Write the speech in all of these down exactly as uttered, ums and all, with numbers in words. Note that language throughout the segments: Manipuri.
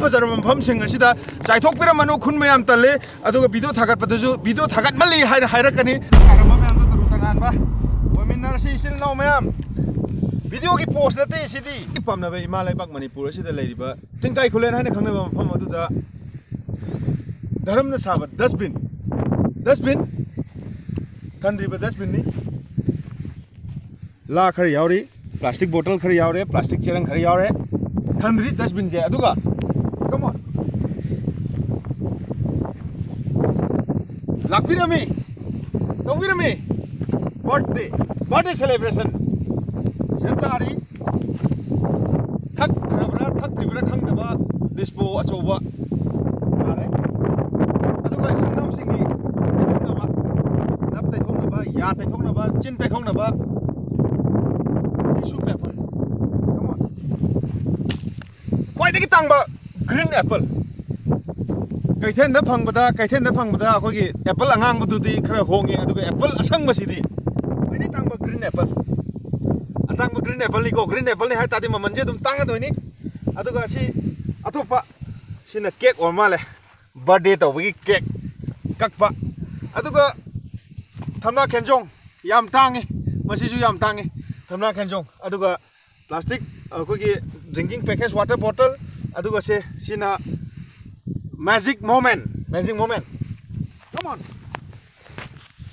ꯐꯖꯔꯕ ꯃꯐꯝꯁꯤꯡ ꯑꯁꯤꯗ ꯆꯥꯏꯊꯣꯛꯄꯤꯔꯝꯃꯅꯨ꯫ ꯈꯨꯟ ꯃꯌꯥꯝ ꯇꯜꯂꯦ, ꯑꯗꯨꯒ ꯚꯤꯗꯤꯑꯣ ꯊꯥꯒꯠꯄꯗꯁꯨ ꯚꯤꯗꯤꯑꯣ ꯊꯥꯒꯠꯃꯜꯂꯤ ꯍꯥꯏꯅ ꯍꯥꯏꯔꯛꯀꯅꯤ꯫ ꯁꯥꯔꯝꯕ ꯃꯌꯥꯝꯗꯣ ꯇꯔꯨ ꯇꯅꯥꯟꯕ ꯑꯣꯏꯃꯤꯟꯅꯔꯁꯤ ꯏꯆꯤꯜ ꯏꯅꯥꯎ ꯃꯌꯥꯝ꯫ ꯚꯤꯗꯤꯑꯣꯒꯤ ꯄꯣꯁ ꯅꯠꯇꯦ ꯁꯤꯗꯤ꯫ ꯄꯥꯝꯅꯕ ꯏꯃꯥ ꯂꯩꯕꯥꯛ ꯃꯅꯤꯄꯨꯔ ꯑꯁꯤꯗ ꯂꯩꯔꯤꯕ ꯇꯤꯡꯀꯥꯏ ꯈꯨꯂꯦꯟ ꯍꯥꯏꯅ ꯈꯪꯅꯕ ꯃꯐꯝ ꯑꯗꯨꯗ ꯙꯔꯝꯅ ꯁꯥꯕ ꯗꯁꯕꯤꯟ, ꯗꯁꯕꯤꯟ, ꯊꯟꯗ꯭ꯔꯤꯕ ꯗꯁꯕꯤꯟꯅꯤ꯫ ꯂꯥ ꯈꯔ ꯌꯥꯎꯔꯤ, ꯄ꯭ꯂꯥꯁꯇꯤꯛ ꯕꯣꯇꯜ ꯈꯔ ꯌꯥꯎꯔꯦ, ꯄ꯭ꯂꯥꯁꯇꯤꯛ ꯆꯦꯔꯪ ꯈꯔ ꯌꯥꯎꯔꯦ, ꯊꯟꯗ꯭ꯔꯤ ꯗꯁꯕꯤꯟꯁꯦ꯫ ꯑꯗꯨꯒ come on, ꯂꯥꯛꯄꯤꯔꯝꯃꯤ, ꯇꯧꯕꯤꯔꯝꯃꯤ꯫ ꯕꯥꯔꯠꯗꯦ, ꯕꯥꯔꯠꯗꯦ ꯁꯦꯂꯦꯕ꯭ꯔꯦꯁꯟ ꯁꯤꯗ ꯇꯥꯔꯤ꯫ ꯊꯛꯈ꯭ꯔꯕ꯭ꯔꯥ ꯊꯛꯇ꯭ꯔꯤꯕ꯭ꯔꯥ ꯈꯪꯗꯕ ꯗꯤꯁꯄꯣ ꯑꯆꯧꯕ ꯇꯥꯔꯦ꯫ ꯑꯗꯨꯒ ꯏꯆꯤꯜ ꯏꯅꯥꯎꯁꯤꯡꯒꯤ ꯇꯩꯊꯣꯛꯅꯕ, ꯅꯞ ꯇꯩꯊꯣꯛꯅꯕ, ꯌꯥ ꯇꯩꯊꯣꯛꯅꯕ, ꯆꯤꯟ ꯇꯩꯊꯣꯛꯅꯕ ꯇꯤꯁꯨ ꯄꯦꯄꯔ꯫ Come on. ꯈ꯭ꯋꯥꯏꯗꯒꯤ ꯇꯥꯡꯕ ꯒ꯭ꯔꯤꯟ ꯑꯦꯄꯜ꯫ ꯀꯩꯊꯦꯜꯗ ꯐꯪꯕꯗ, ꯀꯩꯊꯦꯜꯗ ꯐꯪꯕꯗ ꯑꯩꯈꯣꯏꯒꯤ ꯑꯦꯄꯜ ꯑꯉꯥꯡꯕꯗꯨꯗꯤ ꯈꯔ ꯍꯣꯡꯉꯤ, ꯑꯗꯨꯒ ꯑꯦꯄꯜ ꯑꯁꯪꯕꯁꯤꯗꯤ ꯈ꯭ꯋꯥꯏꯗꯒꯤ ꯇꯥꯡꯕ ꯒ꯭ꯔꯤꯟ ꯑꯦꯄꯜ꯫ ꯑꯇꯥꯡꯕ ꯒ꯭ꯔꯤꯟ ꯑꯦꯄꯜꯅꯤꯀꯣ, ꯒ꯭ꯔꯤꯟ ꯑꯦꯄꯜꯅꯤ ꯍꯥꯏ ꯇꯥꯔꯗꯤ ꯃꯃꯜꯁꯦ ꯑꯗꯨꯝ ꯇꯥꯡꯒꯗꯣꯏꯅꯤ꯫ ꯑꯗꯨꯒ ꯁꯤ ꯑꯇꯣꯞꯄ, ꯁꯤꯅ ꯀꯦꯛ ꯑꯣꯏꯔ ꯃꯥꯜꯂꯦ, ꯕꯥꯔꯗꯦ ꯇꯧꯕꯒꯤ ꯀꯦꯛ ꯀꯛꯄ꯫ ꯑꯗꯨꯒ ꯊꯝꯅꯥ ꯈꯦꯟꯖꯣꯡ ꯌꯥꯝ ꯇꯥꯡꯉꯤ, ꯃꯁꯤꯁꯨ ꯌꯥꯝ ꯇꯥꯡꯉꯤ, ꯊꯝꯅꯥ ꯈꯦꯟꯖꯣꯡ꯫ ꯑꯗꯨꯒ ꯄ꯭ꯂꯥꯁꯇꯤꯛ ꯑꯩꯈꯣꯏꯒꯤ ꯗ꯭ꯔꯤꯡꯀꯤꯡ ꯄꯦꯀꯦꯖ, ꯋꯥꯇꯔ ꯕꯣꯇꯜ, ꯑꯗꯨꯒ ꯁꯦ ꯁꯤꯅ magic moment, magic moment. Come on.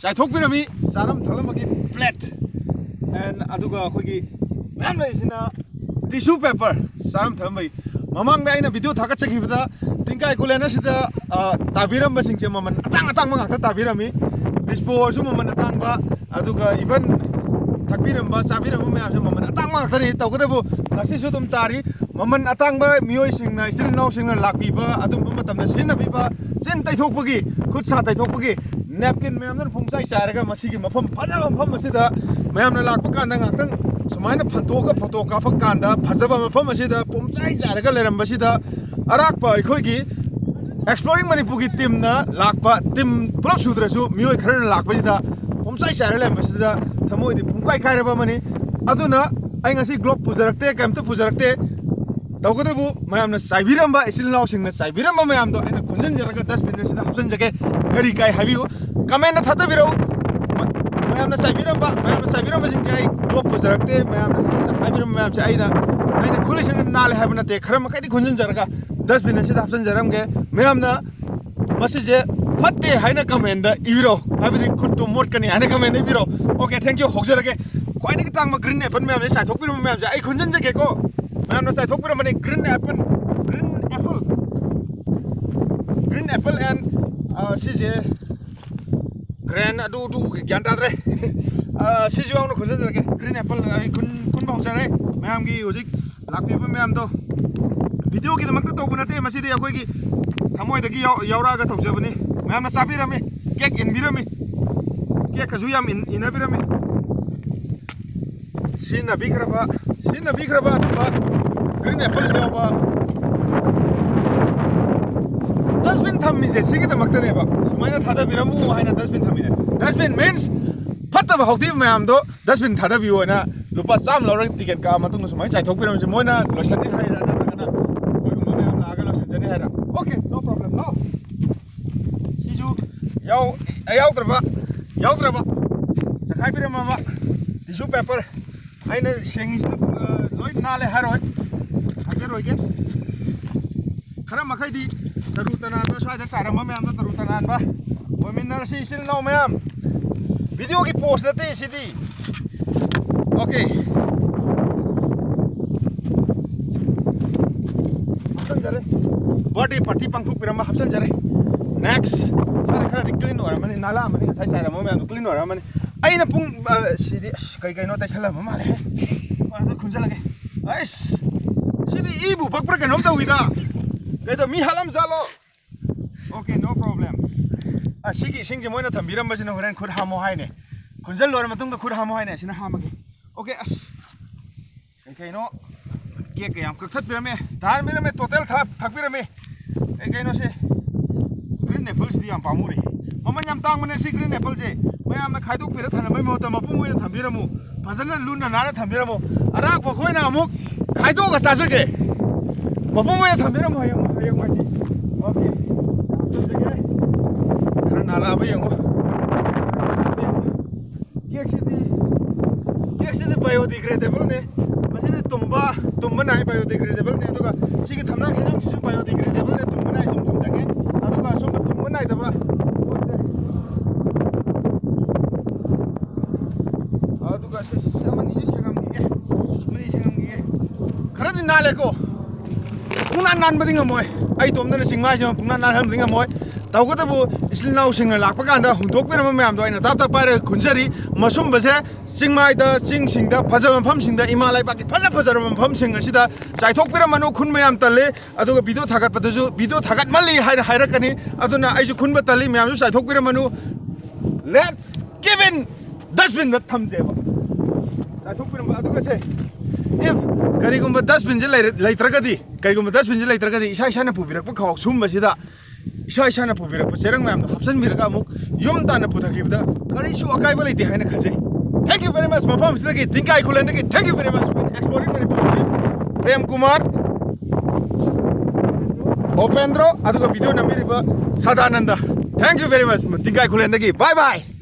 ꯆꯥꯏꯊꯣꯛꯄꯤꯔꯝꯃꯤ ꯆꯥꯔꯝ ꯊꯛꯂꯝꯕꯒꯤ ꯄ꯭ꯂꯦꯠ꯫ And ꯑꯗꯨꯒ ꯑꯩꯈꯣꯏꯒꯤ ꯃꯌꯥꯝ ꯂꯩꯔꯤꯁꯤꯅ ꯇꯤꯁꯨ ꯄꯦꯄꯔ, ꯆꯥꯔꯝ ꯊꯛꯂꯝꯕꯒꯤ꯫ ꯃꯃꯥꯡꯗ ꯑꯩꯅ ꯚꯤꯗꯤꯑꯣ ꯊꯥꯒꯠꯆꯈꯤꯕꯗ ꯇꯤꯡꯀꯥꯏ ꯈꯨꯂꯦꯟ ꯑꯁꯤꯗ, ꯑ, ꯇꯥꯕꯤꯔꯝꯕꯁꯤꯡꯁꯦ ꯃꯃꯜ ꯑꯇꯥꯡ ꯑꯇꯥꯡꯕ ꯉꯥꯛꯇ ꯇꯥꯕꯤꯔꯝꯃꯤ꯫ ꯗꯤꯁꯄꯣ ꯑꯣꯏꯔꯁꯨ ꯃꯃꯜ ꯑꯇꯥꯡꯕ, ꯑꯗꯨꯒ even ꯊꯛꯄꯤꯔꯝꯕ, ꯆꯥꯕꯤꯔꯝꯕ ꯃꯌꯥꯝꯁꯦ ꯃꯃꯜ ꯑꯇꯥꯡꯕ ꯉꯥꯛꯇꯅꯤ꯫ ꯇꯧꯕꯇꯕꯨ ꯉꯁꯤꯁꯨ ꯑꯗꯨꯝ ꯇꯥꯔꯤ꯫ ꯃꯃꯜ ꯑꯇꯥꯡꯕ ꯃꯤꯑꯣꯏꯁꯤꯡꯅ, ꯏꯆꯤꯜ ꯏꯅꯥꯎꯁꯤꯡꯅ ꯂꯥꯛꯄꯤꯕ, ꯑꯗꯨꯝꯕ ꯃꯇꯝꯗ ꯁꯤꯖꯤꯟꯅꯕꯤꯕ, ꯆꯤꯟ ꯇꯩꯊꯣꯛꯄꯒꯤ, ꯈꯨꯠ ꯁꯥ ꯇꯩꯊꯣꯛꯄꯒꯤ ꯅꯦꯞꯀꯤꯟ ꯃꯌꯥꯝꯗꯨꯅ ꯄꯨꯡꯆꯥꯏ ꯆꯥꯏꯔꯒ ꯃꯁꯤꯒꯤ ꯃꯐꯝ, ꯐꯖꯕ ꯃꯐꯝ ꯑꯁꯤꯗ ꯃꯌꯥꯝꯅ ꯂꯥꯛꯄ ꯀꯥꯟꯗ ꯉꯥꯛꯇꯪ ꯁꯨꯃꯥꯏꯅ ꯐꯟꯇꯣꯛꯑꯒ ꯐꯣꯇꯣ ꯀꯥꯞꯄꯛ ꯀꯥꯟꯗ ꯐꯖꯕ ꯃꯐꯝ ꯑꯁꯤꯗ ꯄꯨꯡꯆꯥꯏ ꯆꯥꯏꯔꯒ ꯂꯩꯔꯝꯕꯁꯤꯗ ꯑꯔꯥꯛꯄ ꯑꯩꯈꯣꯏꯒꯤ Exploring Manipurꯒꯤ ꯇꯤꯝꯅ ꯂꯥꯛꯄ, ꯇꯤꯝ ꯄꯨꯂꯞ ꯁꯨꯗ꯭ꯔꯁꯨ ꯃꯤꯑꯣꯏ ꯈꯔꯅ ꯂꯥꯛꯄꯁꯤꯗ ꯄꯨꯡꯆꯥꯏ ꯆꯥꯏꯔ ꯂꯩꯔꯝꯕꯁꯤꯗ ꯊꯃꯣꯏꯗꯤ ꯄꯨꯡꯀꯥꯏ ꯀꯥꯏꯔꯕ ꯑꯃꯅꯤ꯫ ꯑꯗꯨꯅ ꯑꯩ ꯉꯁꯤ ꯒ꯭ꯂꯣꯞ ꯄꯨꯖꯔꯛꯇꯦ, ꯀꯩꯝꯇ ꯄꯨꯖꯔꯛꯇꯦ꯫ ꯇꯧꯒꯗꯕꯨ ꯃꯌꯥꯝꯅ ꯆꯥꯏꯕꯤꯔꯝꯕ, ꯏꯆꯤꯜ ꯏꯅꯥꯎꯁꯤꯡꯅ ꯆꯥꯏꯕꯤꯔꯝꯕ ꯃꯌꯥꯝꯗꯣ ꯑꯩꯅ ꯈꯣꯝꯖꯤꯟꯖꯔꯒ dustbin ꯑꯁꯤꯗ ꯍꯥꯞꯆꯤꯟꯖꯒꯦ꯫ ꯀꯔꯤ ꯀꯥꯏ ꯍꯥꯏꯕꯤꯌꯨ, comment ꯊꯥꯗꯕꯤꯔꯛꯎ꯫ ꯃ-, ꯃꯌꯥꯝꯅ ꯆꯥꯏꯕꯤꯔꯝꯕ, ꯃꯌꯥꯝꯅ ꯆꯥꯏꯕꯤꯔꯝꯕꯁꯤꯡꯁꯦ ꯑꯩ ꯂꯣꯞ ꯄꯨꯖꯔꯛꯇꯦ꯫ ꯃꯌꯥꯝꯅ ꯍꯥꯏꯕꯤꯔꯝꯕ ꯃꯌꯥꯝꯁꯦ ꯑꯩꯅ, ꯑꯩꯅ ꯈꯨꯜꯂꯤꯁꯤꯅ ꯅꯥꯜꯂꯦ ꯍꯥꯏꯕ ꯅꯠꯇꯦ, ꯈꯔ ꯃꯈꯩꯗꯤ ꯈꯣꯝꯖꯤꯟꯖꯔꯒ dustbin ꯑꯁꯤꯗ ꯍꯥꯞꯆꯤꯟꯖꯔꯝꯒꯦ꯫ ꯃꯌꯥꯝꯅ ꯃꯁꯤꯁꯦ ꯐꯠꯇꯦ ꯍꯥꯏꯅ comment ꯏꯕꯤꯔꯣ, ꯍꯥꯏꯕꯗꯤ ꯈꯨꯠꯇꯣ ꯃꯣꯠꯀꯅꯤ ꯍꯥꯏꯅ comment ꯏꯕꯤꯔꯣ꯫ Okay, thank you꯫ ꯍꯧꯖꯔꯒꯦ꯫ ꯈ꯭ꯋꯥꯏꯗꯒꯤ ꯇꯥꯡꯕ green apple ꯃꯌꯥꯝꯁꯦ ꯆꯥꯏꯊꯣꯛꯄꯤꯔꯝꯕ ꯃꯌꯥꯝꯁꯦ ꯑꯩ ꯈꯣꯝꯖꯤꯟꯖꯒꯦꯀꯣ꯫ ꯃꯌꯥꯝꯅ ꯆꯥꯏꯊꯣꯛꯄꯤꯔꯝꯕꯅꯤ green apple, green apple, green apple and, ꯑ, ꯁꯤꯁꯦ ꯒ꯭ꯔꯦꯟ ꯑꯗꯨ ꯑꯗꯨ ꯒ꯭ꯌꯥꯟ ꯇꯥꯗ꯭ꯔꯦ꯫ ꯑ, ꯁꯤꯁꯨ ꯌꯥꯎꯅ ꯈꯣꯝꯖꯤꯟꯖꯔꯒꯦ꯫ Green apple ꯑꯩ ꯈꯨꯟ, ꯈꯨꯟꯕ ꯍꯧꯖꯔꯦ꯫ ꯃꯌꯥꯝꯒꯤ ꯍꯧꯖꯤꯛ ꯂꯥꯛꯄꯤꯕ ꯃꯌꯥꯝꯗꯣ videoꯒꯤꯗꯃꯛꯇ ꯇꯧꯕ ꯅꯠꯇꯦ, ꯃꯁꯤꯗꯤ ꯑꯩꯈꯣꯏꯒꯤ ꯊꯃꯣꯏꯗꯒꯤ ꯌꯥꯎ-, ꯌꯥꯎꯔꯛꯑꯒ ꯇꯧꯖꯕꯅꯤ꯫ ꯃꯌꯥꯝꯅ ꯆꯥꯕꯤꯔꯝꯃꯤ, cake ꯏꯟꯕꯤꯔꯝꯃꯤ, cakeꯀꯁꯨ ꯌꯥꯝ ꯏꯟ-, ꯏꯟꯅꯕꯤꯔꯝꯃꯤ꯫ ꯁꯤꯖꯤꯟꯅꯕꯤꯈ꯭ꯔꯕ, ꯁꯤꯖꯤꯟꯅꯕꯤꯈ꯭ꯔꯕ ꯑꯗꯨꯝꯕ green apple ꯌꯥꯎꯕ dustbin ꯊꯝꯃꯤꯁꯦ ꯁꯤꯒꯤꯗꯃꯛꯇꯅꯦꯕ꯫ ꯁꯨꯃꯥꯏꯅ ꯊꯥꯗꯕꯤꯔꯝꯃꯨ ꯍꯥꯏꯅ dustbin ꯊꯝꯃꯤꯅꯦ꯫ Dustbin means ꯐꯠꯇꯕ ꯍꯥꯎꯊꯤ ꯃꯌꯥꯝꯗꯣ dustbin ꯊꯥꯗꯕꯤꯌꯣꯅ ꯂꯨꯄꯥ ꯆꯥꯝꯃ ꯂꯧꯔꯒ ticket ꯀꯛꯑ ꯃꯇꯨꯡꯗ ꯁꯨꯃꯥꯏꯅ ꯆꯥꯏꯊꯣꯛꯄꯤꯔꯝꯃꯤꯁꯦ ꯃꯣꯏꯅ ꯂꯣꯏꯁꯟꯅꯤ ꯍꯥꯏꯔ ꯅꯠꯇ꯭ꯔꯒꯅ ꯑꯩꯈꯣꯏꯒꯨꯝꯕ ꯃꯌꯥꯝ ꯂꯥꯛꯑꯒ ꯂꯣꯏꯁꯟꯖꯅꯤ ꯍꯥꯏꯔ? Okay, no problem, ꯂꯥꯛꯑꯣ꯫ ꯁꯤꯁꯨ ꯌꯥꯎ-, ꯌꯥꯎꯗ꯭ꯔꯕ, ꯌꯥꯎꯗ꯭ꯔꯕ꯫ ꯆꯈꯥꯏꯕꯤꯔꯝꯃꯕ tissue paper꯫ ꯑꯩꯅ ꯁꯦꯡꯉꯤꯁꯤꯗ, ꯑ, ꯂꯣꯏ ꯅꯥꯜꯂꯦ ꯍꯥꯏꯔꯣꯏ, ꯍꯥꯏꯖꯔꯣꯏꯒꯦ꯫ ꯈꯔ ꯃꯈꯩꯗꯤ ꯇꯔꯨ ꯇꯅꯥꯟꯕ, ꯁ꯭ꯋꯥꯏꯗ ꯆꯥꯏꯔꯝꯕ ꯃꯌꯥꯝꯗꯣ ꯇꯔꯨ ꯇꯅꯥꯟꯕ ꯑꯣꯏꯃꯤꯟꯅꯔꯁꯤ ꯏꯆꯤꯜ ꯏꯅꯥꯎ ꯃꯌꯥꯝ꯫ Videoꯒꯤ pose ꯅꯠꯇꯦ ꯁꯤꯗꯤ꯫ Okay, ꯍꯥꯞꯆꯟꯖꯔꯦ꯫ Birthday party ꯄꯥꯡꯊꯣꯛꯄꯤꯔꯝꯕ ꯍꯥꯞꯆꯟꯖꯔꯦ꯫ Next꯫ ꯁ꯭ꯋꯥꯏꯗ ꯈꯔꯗꯤ clean ꯑꯣꯏꯔꯝꯃꯅꯤ, ꯅꯥꯜꯂꯛꯑꯝꯃꯅꯤ, ꯉꯁꯥꯏ ꯆꯥꯏꯔꯝꯕ ꯃꯌꯥꯝꯗꯣ clean ꯑꯣꯏꯔꯝꯃꯅꯤ꯫ ꯑꯩꯅ ꯄꯨꯡ, ꯑ, ꯁꯤꯗꯤ ꯑꯁ ꯀꯩ ꯀꯩꯅꯣ ꯇꯩꯁꯜꯂꯝꯕ ꯃꯥꯜꯂꯦ꯫ ꯑꯗꯨ ꯈꯨꯟꯖꯜꯂꯒꯦ꯫ ꯑꯩꯁ, ꯁꯤꯗꯤ ꯏꯕꯨ ꯄꯛꯄ꯭ꯔꯥ ꯀꯩꯅꯣꯝ ꯇꯧꯋꯤꯗ꯫ ꯀꯩꯗꯧ, ꯃꯤ ꯍꯥꯠꯂꯝꯖꯥꯠꯂꯣ? Okay, no problem꯫ ꯑꯁꯤꯒꯤ ꯏꯁꯤꯡꯁꯦ ꯃꯣꯏꯅ ꯊꯝꯕꯤꯔꯝꯕꯁꯤꯅ ꯍꯣꯔꯦꯟ ꯈꯨꯠ ꯍꯥꯝꯃꯣ ꯍꯥꯏꯅꯦ꯫ ꯈꯨꯟꯖꯜ ꯂꯣꯏꯔ ꯃꯇꯨꯡꯗ ꯈꯨꯠ ꯍꯥꯝꯃꯣ ꯍꯥꯏꯅꯦ꯫ ꯑꯁꯤꯅ ꯍꯥꯝꯃꯒꯦ꯫ Okay, ꯑꯁ꯫ ꯀꯩ ꯀꯩꯅꯣ cake ꯀꯌꯥꯝ ꯀꯛꯊꯠꯄꯤꯔꯝꯃꯦ, ꯇꯥꯍꯟꯕꯤꯔꯝꯃꯦ, total ꯊꯥ-, ꯊꯥꯛꯄꯤꯔꯝꯃꯦ꯫ ꯀꯩ ꯀꯩꯅꯣꯁꯦ, green appleꯁꯤꯗꯤ ꯌꯥꯝ ꯄꯥꯝꯃꯨꯔꯦ꯫ ꯃꯃꯜ ꯌꯥꯝ ꯇꯥꯡꯕꯅꯦ ꯁꯤ green appleꯁꯦ꯫ ꯃꯌꯥꯝꯅ ꯈꯥꯏꯗꯣꯛꯄꯤꯔ ꯊꯝꯅꯕꯒꯤ ꯃꯍꯨꯠꯇ ꯃꯄꯨꯡ ꯑꯣꯏꯅ ꯊꯝꯕꯤꯔꯝꯃꯨ꯫ ꯐꯖꯅ ꯂꯨꯟꯅ ꯅꯥꯟꯅ ꯊꯝꯕꯤꯔꯝꯃꯨ꯫ ꯑꯔꯥꯛꯄ ꯑꯩꯈꯣꯏꯅ ꯑꯃꯨꯛ ꯈꯥꯏꯗꯣꯛꯑꯒ ꯆꯥꯖꯒꯦ꯫ ꯃꯄꯨꯝ ꯑꯣꯏꯅ ꯊꯝꯕꯤꯔꯝꯃꯣ, ꯍꯌꯦꯡ, ꯍꯌꯦꯡ ꯍꯥꯏꯗꯤ꯫ ꯑꯣꯀꯦ꯫ ꯊꯝꯖꯒꯦ꯫ ꯈꯔ ꯅꯥꯜꯂꯛꯑꯕ ꯌꯦꯡꯉꯣ꯫ ꯀꯦꯛꯁꯤꯗꯤ, ꯀꯦꯛꯁꯤꯗꯤ biodegradable ꯅꯦ꯫ ꯃꯁꯤꯗꯤ ꯇꯨꯝꯕ, ꯇꯨꯝꯕ ꯅꯥꯏ, biodegradable ꯅꯦ꯫ ꯑꯗꯨꯒ ꯁꯤꯒꯤ ꯊꯝꯅꯥ ꯈꯦꯖꯣꯡꯁꯤꯁꯨ biodegradable ꯅꯦ, ꯇꯨꯝꯕ ꯅꯥꯏ, ꯁꯨꯝ ꯊꯝꯖꯒꯦ꯫ ꯑꯗꯨꯒ ꯑꯁꯣꯝꯗ ꯇꯨꯝꯕ ꯅꯥꯏꯗꯕ ꯄꯣꯠꯁꯦ꯫ ꯑꯗꯨꯒ ꯁꯤ, ꯁꯤ ꯑꯃꯅꯤ ꯁꯦꯡꯉꯝꯈꯤꯒꯦ꯫ ꯑꯃꯅꯤ ꯁꯦꯡꯉꯝꯈꯤꯒꯦ꯫ ꯈꯔꯗꯤ ꯅꯥꯜꯂꯦꯀꯣ꯫ ꯄꯨꯡꯅꯥꯟ ꯅꯥꯟꯕꯗꯤ ꯉꯝꯃꯣꯏ꯫ ꯑꯩ ꯏꯇꯣꯝꯗꯅ ꯆꯤꯡꯃꯥꯏꯁꯤꯃ ꯄꯨꯡꯅꯥꯟ ꯅꯥꯟꯍꯟꯕꯗꯤ ꯉꯝꯃꯣꯏ꯫ ꯇꯧꯕꯇꯕꯨ ꯏꯆꯤꯜ ꯏꯅꯥꯎꯁꯤꯡꯅ ꯂꯥꯛꯄ ꯀꯥꯟꯗ ꯍꯨꯟꯗꯣꯛꯄꯤꯔꯝꯕ ꯃꯌꯥꯝꯗꯣ ꯑꯩꯅ ꯇꯥꯞ ꯇꯥꯞ ꯄꯥꯏꯔꯒ ꯈꯨꯟꯖꯔꯤ꯫ ꯃꯁꯨꯝꯕꯁꯦ ꯆꯤꯡꯃꯥꯏꯗ, ꯆꯤꯡꯁꯤꯡꯗ, ꯐꯖꯕ ꯃꯐꯝꯁꯤꯡꯗ, ꯏꯃꯥ ꯂꯩꯕꯥꯛꯀꯤ ꯐꯖ ꯐꯖꯔꯕ ꯃꯐꯝꯁꯤꯡ ꯑꯁꯤꯗ ꯆꯥꯏꯊꯣꯛꯄꯤꯔꯝꯃꯅꯨ꯫ ꯈꯨꯟꯕ ꯌꯥꯝ ꯇꯜꯂꯤ꯫ ꯑꯗꯨꯒ video ꯊꯥꯒꯠꯄꯗꯁꯨ, "video ꯊꯥꯒꯠꯃꯜꯂꯤ" ꯍꯥꯏꯅ ꯍꯥꯏꯔꯛꯀꯅꯤ꯫ ꯑꯗꯨꯅ ꯑꯩꯁꯨ ꯈꯨꯟꯕ ꯇꯜꯂꯤ, ꯃꯌꯥꯝꯁꯨ ꯆꯥꯏꯊꯣꯛꯄꯤꯔꯝꯃꯅꯨ꯫ Let's give in dustbin ꯗ ꯊꯝꯖꯦꯕ꯫ ꯆꯥꯏꯊꯣꯛꯄꯤꯔꯝꯕ꯫ ꯑꯗꯨꯒ ꯁꯦ, if ꯀꯔꯤꯒꯨꯝꯕ dustbin ꯁꯦ ꯂꯩꯔ-, ꯂꯩꯇ꯭ꯔꯒꯗꯤ, ꯀꯔꯤꯒꯨꯝꯕ dustbin ꯁꯦ ꯂꯩꯇ꯭ꯔꯒꯗꯤ ꯏꯁꯥ ꯏꯁꯥꯅ ꯄꯨꯕꯤꯔꯛꯄ ꯈꯥꯎ ꯁꯨꯝꯕꯁꯤꯗ ꯏꯁꯥ ꯏꯁꯥꯅ ꯄꯨꯕꯤꯔꯛꯄ ꯆꯦꯔꯪ ꯃꯌꯥꯝꯗꯣ ꯍꯥꯞꯆꯤꯟꯕꯤꯔꯒ ꯑꯃꯨꯛ ꯌꯨꯝ ꯇꯥꯟꯅ ꯄꯨꯊꯈꯤꯕꯗ ꯀꯔꯤꯁꯨ ꯑꯀꯥꯏꯕ ꯂꯩꯇꯦ ꯍꯥꯏꯅ ꯈꯟꯖꯩ꯫ Thank you very much꯫ ꯃꯐꯝ ꯑꯁꯤꯗꯒꯤ, ꯇꯤꯡꯀꯥꯏ ꯈꯨꯂꯦꯟꯗꯒꯤ, thank you very much with Exploring Manipur team, Prem Kumar, ꯎꯄꯦꯟꯗ꯭ꯔꯣ, ꯑꯗꯨꯒ video ꯅꯝꯕꯤꯔꯤꯕ Sadananda. Thank you very much꯫ ꯇꯤꯡꯀꯥꯏ ꯈꯨꯂꯦꯟꯗꯒꯤ bye bye꯫